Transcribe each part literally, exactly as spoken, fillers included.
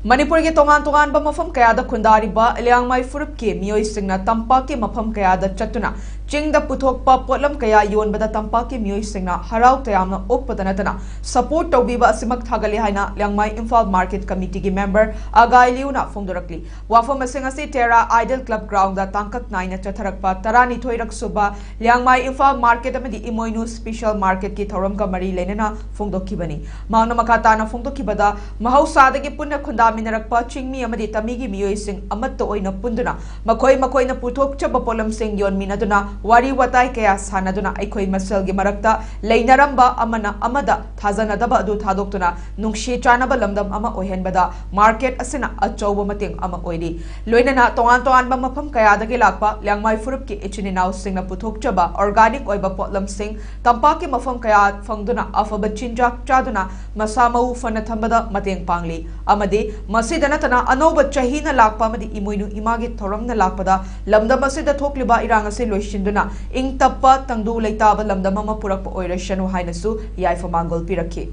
ꯃꯅꯤꯄꯨꯔꯒꯤ ꯇꯣꯉꯥꯟ ꯇꯣꯉꯥꯟꯕ ꯃꯐꯝ ꯀꯌꯥꯗ ꯈꯨꯟꯗꯥꯔꯤꯕ ꯂꯤꯌꯥꯡꯃꯥꯏ ꯐꯨꯔꯨꯞꯀꯤ ꯃꯤꯑꯣꯏꯁꯤꯡꯅ ꯇꯝꯄꯥꯛꯀꯤ ꯃꯐꯝ ꯀꯌꯥꯗ ꯆꯠꯇꯨꯅ ꯆꯤꯡꯗ ꯄꯨꯊꯣꯛꯄ ꯄꯣꯠꯂꯝ ꯀꯌꯥ ꯌꯣꯟꯕꯗ ꯇꯝꯄꯥꯛꯀꯤ ꯃꯤꯑꯣꯏꯁꯤꯡꯅ ꯍꯔꯥꯎ ꯇꯌꯥꯝꯅ ꯑꯣꯛꯄꯗ ꯅꯠꯇꯅ ꯁꯄꯣꯔꯠ ꯇꯧꯕꯤꯕ ꯑꯁꯤꯃꯛ ꯊꯥꯒꯠꯂꯤ ꯍꯥꯏꯅ ꯂꯤꯌꯥꯡꯃꯥꯏ ꯏꯝꯐꯥꯜ ꯃꯥꯔꯀꯦꯠ ꯀꯃꯤꯇꯤꯒꯤ ꯃꯦꯝꯕꯔ ꯑꯒꯥꯏ ꯂꯤꯌꯨꯅ ꯐꯣꯡꯗꯣꯔꯛꯂꯤ꯫ ꯋꯥꯐꯝ ꯑꯁꯤꯡ ꯑꯁꯤ ꯇꯦꯔꯥ ꯑꯥꯏꯗꯜ ꯀ꯭ꯂꯕ ꯒ꯭ꯔꯥꯎꯟꯗ ꯇꯥꯡꯀꯛ ꯅꯥꯏꯅ ꯆꯠꯊꯔꯛꯄ ꯇꯔꯥꯅꯤꯊꯣꯏꯔꯛ ꯁꯨꯕ ꯂꯤꯌꯥꯡꯃꯥꯏ ꯏꯝꯐꯥꯜ ꯃꯥꯔꯀꯦꯠ ꯑꯃꯗꯤ ꯏꯃꯣꯏꯅꯨ ꯁ꯭ꯄꯤꯁꯦꯜ ꯃꯥꯔꯀꯦꯠꯀꯤ ꯊꯧꯔꯝꯒ ꯃꯔꯤ ꯂꯩꯅꯅ ꯐꯣꯡꯗꯣꯛꯈꯤꯕꯅꯤ꯫ ꯃꯍꯥꯛꯅ ꯃꯈꯥ ꯇꯥꯅ ꯐꯣꯡꯗꯣꯛꯈꯤꯕꯗ, ꯃꯍꯧꯁꯥꯗꯒꯤ ꯄꯨꯟꯅ ꯈꯨꯟꯗꯥꯃꯤꯟꯅꯔꯛꯄ ꯆꯤꯡꯃꯤ ꯑꯃꯗꯤ ꯇꯝꯃꯤꯒꯤ ꯃꯤꯑꯣꯏꯁꯤꯡ ꯑꯃꯠꯇ ꯑꯣꯏꯅ ꯄꯨꯟꯗꯨꯅ ꯃꯈꯣꯏ ꯃꯈꯣꯏꯅ ꯄꯨꯊꯣꯛꯆꯕ ꯄꯣꯠꯂꯝꯁꯤꯡ ꯌꯣꯟꯃꯤꯟꯅꯗꯨꯅ ꯋꯥꯔꯤ ꯋꯥꯇꯥꯏ ꯀꯌꯥ ꯁꯥꯟꯅꯗꯨꯅ ꯑꯩꯈꯣꯏ ꯃꯁꯦꯜꯒꯤ ꯃꯔꯛꯇ ꯂꯩꯅꯔꯝꯕ ꯑꯃꯅ ꯑꯃꯗ ꯊꯥꯖꯅꯗꯕ ꯑꯗꯨ ꯊꯥꯗꯣꯛꯇꯨꯅ ꯅꯨꯡꯁꯤ ꯆꯥꯟꯅꯕ ꯂꯝꯗꯝ ꯑꯃ ꯑꯣꯏꯍꯟꯕꯗ ꯃꯥꯔꯀꯦꯠ ꯑꯁꯤꯅ ꯑꯆꯧꯕ ꯃꯇꯦꯡ ꯑꯃ ꯑꯣꯏꯔꯤ꯫ ꯂꯣꯏꯅꯅ ꯇꯣꯉꯥꯟ ꯇꯣꯉꯥꯟꯕ ꯃꯐꯝ ꯀꯌꯥꯗꯒꯤ ꯂꯥꯛꯄ ꯂꯤꯌꯥꯡꯃꯥꯏ ꯐꯨꯔꯨꯞꯀꯤ ꯏꯆꯤꯟ ꯏꯅꯥꯎꯁꯤꯡꯅ ꯄꯨꯊꯣꯛꯆꯕ ꯑꯣꯔꯒꯥꯅꯤꯛ ꯑꯣꯏꯕ ꯄꯣꯠꯂꯝꯁꯤꯡ ꯇꯝꯄꯥꯛꯀꯤ ꯃꯐꯝ ꯀꯌꯥ ꯐꯪꯗꯨꯅ ꯑꯐꯕ ꯆꯤꯟꯖꯥꯛ ꯆꯥꯗꯨꯅ ꯃꯁꯥ ꯃꯎ ꯐꯅ ꯊꯝꯕꯗ ꯃꯇꯦꯡ ꯄꯥꯡꯂꯤ ꯑꯃꯗꯤ ꯃꯁꯤꯗ ꯅꯠꯇꯅ ꯑꯅꯧꯕ ꯆꯍꯤꯅ ꯂꯥꯛꯄ ꯑꯃꯗꯤ ꯏꯃꯣꯏꯅꯨ ꯏꯃꯥꯒꯤ ꯊꯧꯔꯝꯅ ꯂꯥꯛꯄꯗ ꯂꯝꯗꯝ ꯑꯁꯤꯗ ꯊꯣꯛꯂꯤꯕ ꯏꯔꯥꯡ ꯑꯁꯤ ꯂꯣꯏꯁꯤꯟꯗꯨꯅ ꯏꯪ ꯇꯞꯄ ꯇꯪꯗꯨ ꯂꯩꯇꯥꯕ ꯂꯝꯗꯝ ꯑꯃ ꯄꯨꯔꯛꯄ ꯑꯣꯏꯔꯁꯅꯨ ꯍꯥꯏꯅꯁꯨ ꯌꯥꯏꯐ ꯃꯥꯡꯒꯣꯜ ꯄꯤꯔꯛꯈꯤ꯫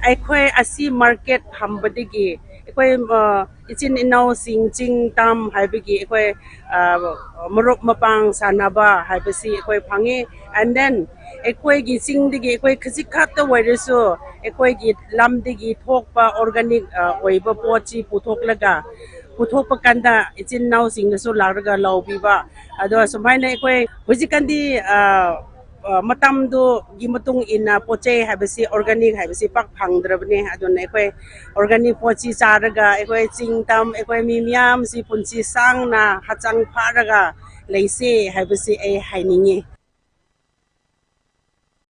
ꯑꯩꯈꯣꯏ ꯑꯁꯤ ꯃꯥꯔꯀꯦꯠ ꯐꯝꯕꯗꯒꯤ ꯑꯩꯈꯣꯏ, ꯑ, ꯏꯆꯤꯟ ꯏꯅꯥꯎꯁꯤꯡ ꯆꯤꯡ ꯇꯝ ꯍꯥꯏꯕꯒꯤ ꯑꯩꯈꯣꯏ, ꯑ, ꯃꯔꯨꯞ ꯃꯄꯥꯡ ꯁꯥꯟꯅꯕ ꯍꯥꯏꯕꯁꯤ ꯑꯩꯈꯣꯏ ꯐꯪꯉꯤ꯫ And then ꯑꯩꯈꯣꯏꯒꯤ ꯆꯤꯡꯗꯒꯤ ꯑꯩꯈꯣꯏ ꯈꯖꯤꯛ ꯈꯛꯇ ꯑꯣꯏꯔꯁꯨ ꯑꯩꯈꯣꯏꯒꯤ ꯂꯝꯗꯒꯤ ꯊꯣꯛꯄ ꯑꯣꯔꯒꯥꯅꯤꯛ, ꯑ, ꯑꯣꯏꯕ ꯄꯣꯠꯁꯤ ꯄꯨꯊꯣꯛꯂꯒ, ꯄꯨꯊꯣꯛꯄ ꯀꯥꯟꯗ ꯏꯆꯤꯟ ꯏꯅꯥꯎꯁꯤꯡꯅꯁꯨ ꯂꯥꯛꯂꯒ ꯂꯧꯕꯤꯕ꯫ ꯑꯗꯣ ꯁꯨꯃꯥꯏꯅ ꯑꯩꯈꯣꯏ ꯍꯧꯖꯤꯛꯀꯥꯟꯗꯤ, ꯑ, ꯑ, ꯃꯇꯝꯗꯨꯒꯤ ꯃꯇꯨꯡ ꯏꯟꯅ ꯄꯣꯠ ꯆꯩ ꯍꯥꯏꯕꯁꯤ, ꯑꯣꯔꯒꯥꯅꯤꯛ ꯍꯥꯏꯕꯁꯤ ꯄꯥꯛ ꯐꯪꯗ꯭ꯔꯕꯅꯦ꯫ ꯑꯗꯨꯅ ꯑꯩꯈꯣꯏ ꯑꯣꯔꯒꯥꯅꯤꯛ ꯄꯣꯠꯁꯤ ꯆꯥꯔꯒ ꯑꯩꯈꯣꯏ ꯆꯤꯡ ꯇꯝ, ꯑꯩꯈꯣꯏ ꯃꯤ ꯃꯌꯥꯝꯁꯤ ꯄꯨꯟꯁꯤ ꯁꯥꯡꯅ ꯍꯛꯆꯥꯡ ꯐꯔꯒ ꯂꯩꯁꯦ ꯍꯥꯏꯕꯁꯤ ꯑꯩ ꯍꯥꯏꯅꯤꯡꯉꯤ꯫